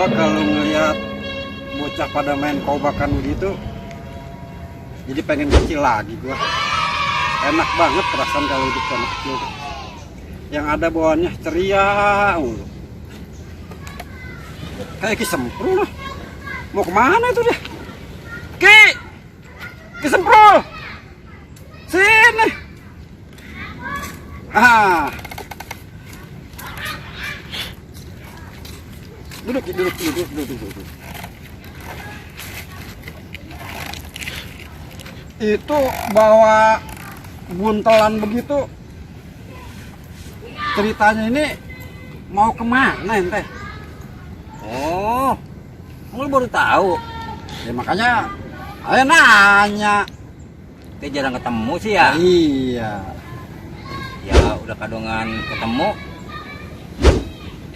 Gua kalau ngeliat bocah pada main kobakan begitu, jadi pengen kecil lagi gua. Enak banget perasaan kalau hidup anak kecil tuh. Yang ada bawaannya ceria mulu. Kayak Ki Semprul lah. Mau kemana itu dia? Ki Semprul! Sini! Ah. Duduk. Itu bawa buntelan begitu. Ceritanya ini mau kemana ente? Oh, lu baru tahu. Ya makanya saya nanya. Kita jarang ketemu sih ya. Iya. Ya udah kadongan ketemu.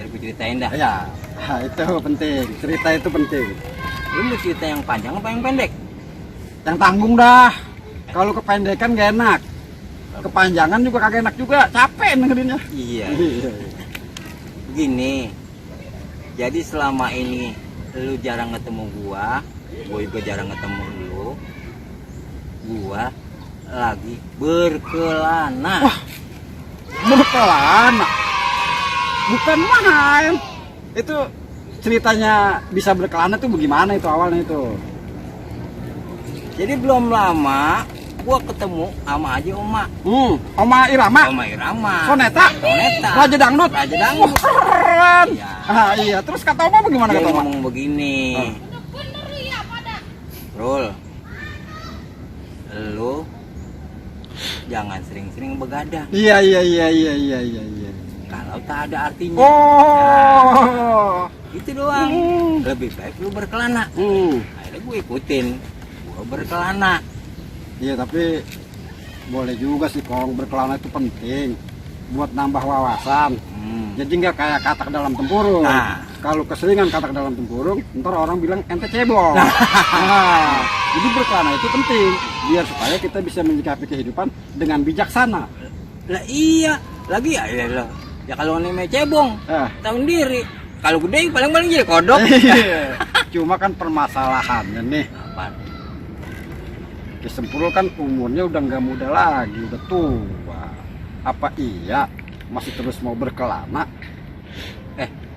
Jadi gue ceritain dah. Ya, itu penting. Cerita itu penting. Lu mau cerita yang panjang apa yang pendek? Yang tanggung dah. Kalau kependekan gak enak. Kepanjangan juga kagak enak juga. Capek dengerinnya. Iya. Begini. Jadi selama ini lu jarang ketemu gua juga jarang ketemu lu. Gua lagi berkelana. Wah, berkelana. Bukan main. Itu ceritanya bisa berkelana tuh bagaimana itu awalnya itu? Jadi belum lama gua ketemu sama Haji Oma. Oma Irama. Oma Irama. Soneta. Raja Dangdut. Raja Dangdut. Keren. Iya. Iya. Terus kata Oma bagaimana Dia kata Oma? ngomong begini. Rul, lu jangan sering-sering begadang Iya. kalau tak ada artinya. Oh. Itu doang. Lebih baik lu berkelana. Akhirnya gue ikutin. Gue berkelana. Iya, tapi boleh juga sih kalau berkelana itu penting buat nambah wawasan. Jadi nggak kayak katak dalam tempurung. Nah. Kalau keseringan katak dalam tempurung, ntar orang bilang ente cebol. Nah, jadi berkelana itu penting biar supaya kita bisa menyikapi kehidupan dengan bijaksana. Lah iya, lagi ya ya kalau namanya cebong, tahu sendiri. Kalau gede paling jadi kodok. Cuma kan permasalahannya nih, Apa? Ki Semprul kan umurnya udah nggak muda lagi, udah tua. Apa iya masih terus mau berkelana?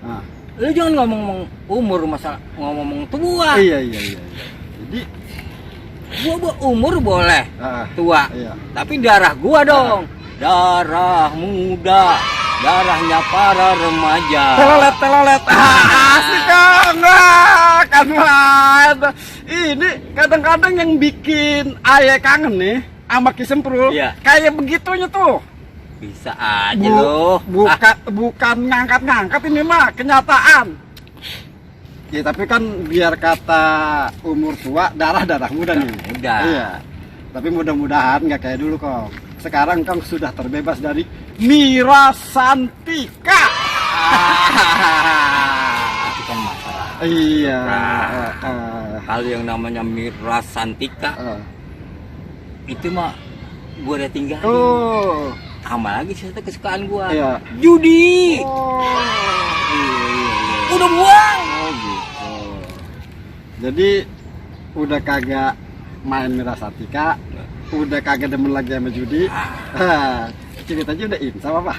Nah. Lu jangan ngomong umur, masalah ngomong tua. Iya. Jadi Gua umur boleh tua, iya. tapi darah gua dong, darah muda, darahnya para remaja. Telolet. Asik kan? Kan ada. Ini kadang-kadang yang bikin ayah kangen nih sama Ki Semprul. Iya. Kayak begitunya tuh. Bisa aja loh. Bukan ngangkat-ngangkat, ini mah kenyataan. Ya tapi kan biar kata umur tua, darah muda nih. Muda. Iya. Tapi mudah-mudahan nggak kayak dulu kok. Sekarang Kang sudah terbebas dari Mira Santika. Itu kan masalah. Iya. Kalau yang namanya Mira Santika itu mah gua udah tinggalin. Oh. Sama lagi satu kesukaan gua. Iya. Judi. Oh. Udah buang. Oh gitu. Jadi udah kagak main Mira Santika, udah kagak demen lagi sama judi. Ceritanya udah insaf apa?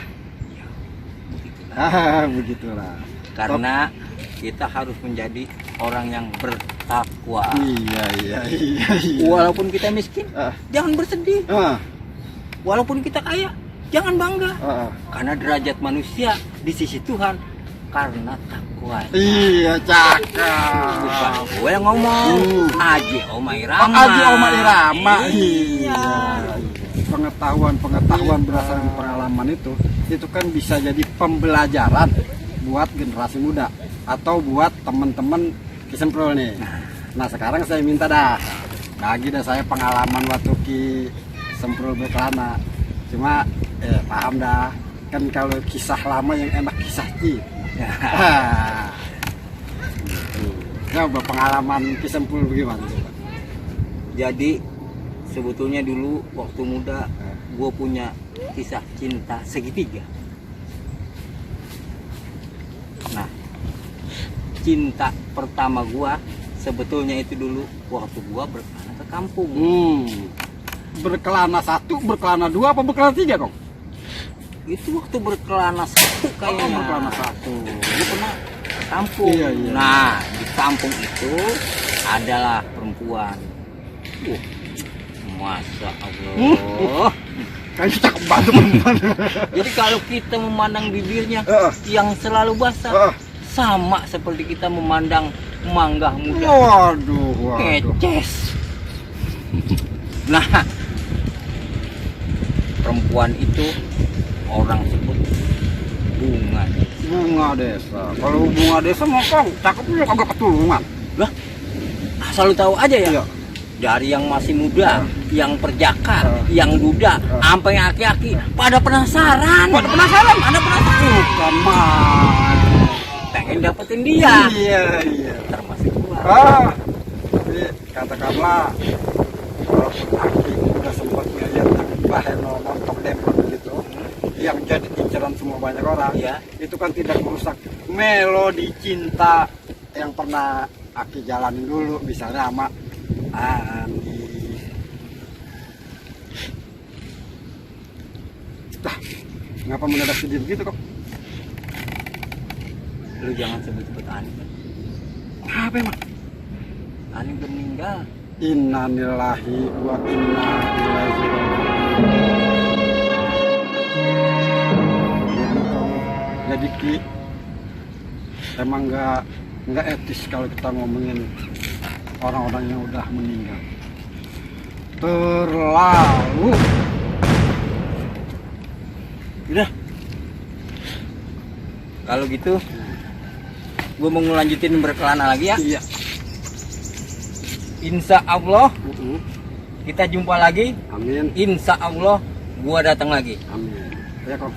Begitulah. Karena kita harus menjadi orang yang bertakwa. Iya. Walaupun kita miskin, jangan bersedih. Walaupun kita kaya, jangan bangga. Karena derajat manusia di sisi Tuhan karena takwa. Iya, cakep. Bukan gue yang ngomong. Haji Oma Irama. Haji Oma Irama. Iya. Pengetahuan berdasarkan pengalaman itu kan bisa jadi pembelajaran buat generasi muda atau buat teman-teman Ki Semprul nih. Nah sekarang saya minta dah bagi dah saya pengalaman waktu Ki Semprul berkelana. Cuma paham dah kan kalau kisah lama yang enak kisah cinta. Coba pengalaman Ki Semprul bagaimana? Jadi sebetulnya dulu waktu muda gue punya kisah cinta segitiga. Nah cinta pertama gua sebetulnya itu dulu waktu gua berkelana ke kampung. Berkelana 1, berkelana 2, apa berkelana 3 kong? Itu waktu berkelana 1 kayaknya. Berkelana 1. Gua pernah ke kampung. Iya. Nah, di kampung itu adalah perempuan. Masya Allah. Kayaknya cakep banget perempuan. Jadi kalau kita memandang bibirnya yang selalu basah, sama seperti kita memandang mangga muda. Waduh. Keces. Nah, perempuan itu orang sebut bunga. Bunga desa. Kalau bunga desa mau kong, cakepnya kagak ketulungan. Lah, asal lu tahu aja ya. Iya. Dari yang masih muda, yang perjaka, yang duda, sampai yang aki-aki, pada penasaran. Pada penasaran. Bukan mah. Pengen dapetin dia. Iya. Termasuk gua. Tapi katakanlah walaupun Aki udah sempat melihat Baheno montok dempet gitu, yang jadi incaran semua banyak orang, Iya. itu kan tidak merusak melodi cinta yang pernah Aki jalanin dulu, misalnya sama Andi. Dah, ngapa mendadak sedih begitu kok? Lu jangan sebut-sebut Ani. Apa emang? Ani udah meninggal. Innalillahi wa inna ilaihi raji'un. Jadi Ki, emang nggak etis kalau kita ngomongin orang-orang yang udah meninggal. Terlalu. Udah. Kalau gitu, gue mau ngelanjutin berkelana lagi ya. Iya. Insya Allah kita jumpa lagi. Amin. Insya Allah gua datang lagi. Amin. Ya kok.